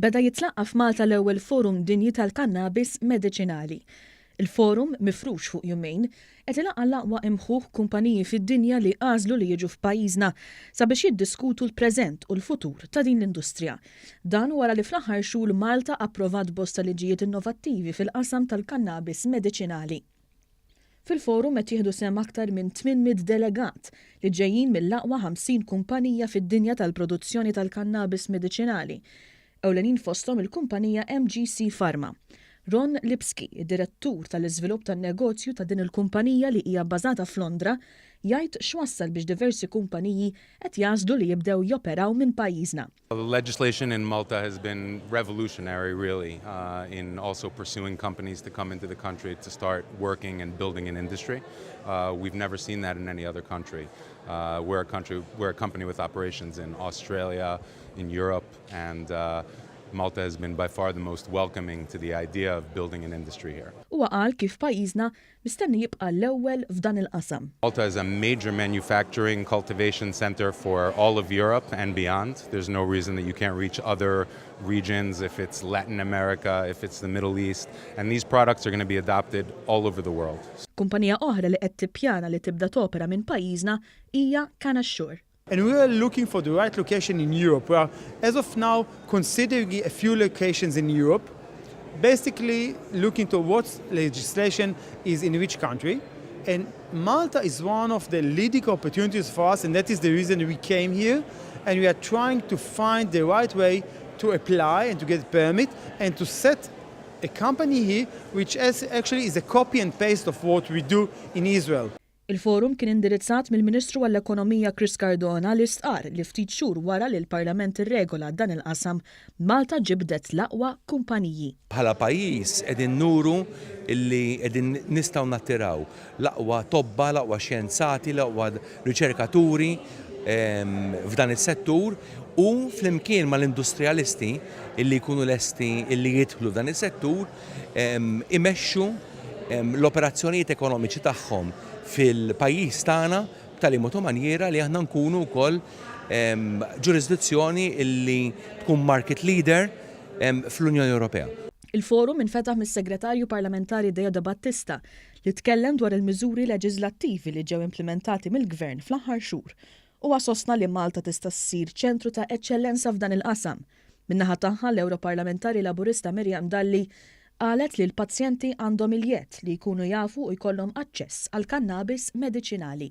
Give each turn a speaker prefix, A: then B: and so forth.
A: Beda jitlaqqa' f'Malta l-ewwel Forum Dinji tal-Kannabis Mediċinali. Il-forum, mifrux fuq jumejn, qed ilaqqa' l-aqwa imħuħ kumpaniji fid-dinja li għażlu li jiġu f'pajjiżna sabiex jiddiskutu l-preżent u l-futur ta' din l-industrija. Dan wara li fl-aħħar xhur Malta approvat bosta liġijiet innovattivi fil-qasam tal-kannabis mediċinali. Fil-forum qed jieħdu sehem aktar minn 800 delegat li ġejjin mill-aqwa 50 kumpanija fid-dinja tal-produzzjoni tal-kannabis mediċinali, ewlenin fosthom il-kumpanija MGC Pharma. Ron Lipsky, id-direttur tal-iżvilupp tan-negozju ta' din il-kumpanija li hija bbażata f'Londra, jgħid x'wassal biex diversi kumpaniji qed jagħżlu li jibdew joperaw minn pajjiżna.
B: The legislation in Malta has been revolutionary really in also pursuing companies to come into the country to start working and building an industry. We've never seen that in any other country. We're a country, we're a company with operations in Australia, in Europe, and Malta has been by far the most welcoming to the idea of building an industry here.
A: Huwa qal kif pajjiżna mistenni jibqa' l-ewwel f'dan il-qasam.
B: Malta is a major manufacturing cultivation center for all of Europe and beyond. There's no reason that you can't reach other regions if it's Latin America, if it's the Middle East, and these products are going to be adopted all over the world.
A: Kumpanija oħra li qed tippjana li tibda topera minn pajjiżna hija Canasure.
C: And we are looking for the right location in Europe. We are, as of now, considering a few locations in Europe, basically looking to what legislation is in which country. And Malta is one of the leading opportunities for us, and that is the reason we came here. And we are trying to find the right way to apply and to get a permit and to set a company here, which actually is a copy and paste of what we do in Israel.
A: Il-forum kien indirizzat mill-Ministru għall-Ekonomija Chris Cardona li stqar li ftit xhur wara li l-Parlament irregola dan il-qasam, Malta ġibdet l-aqwa kumpaniji.
D: Bħala pajjiż qegħdin nuru li qegħdin nistgħu nattiraw l-aqwa tobba, l-aqwa xjenzati, l-aqwa riċerkaturi f'dan is-settur u flimkien mal-industrijalisti illi jkunu lesti illi jidħlu f'dan is-settur imexxu l-operazzjonijiet ekonomiċi tagħhom fil-pajjiż tagħna b'tali mod u manjiera li aħna nkunu wkoll ġurisdizzjoni illi tkun market leader fl-Unjoni Ewropea.
A: Il-forum infetaħ mis-Segretarju Parlamentari Deo Debattista li tkellem dwar il-miżuri leġiżlattivi li ġew implimentati mill-Gvern fl-aħħar xhur. Huwa sostna li Malta tista' ssir ċentru ta' eċċellenza f'dan il-qasam. Min-naħa tagħha l-Ewroparlamentari Laburista Miriam Dalli qalet li l-pazjenti għandhom il-jedd li jkunu jafu u jkollhom aċċess għall-kannabis mediċinali.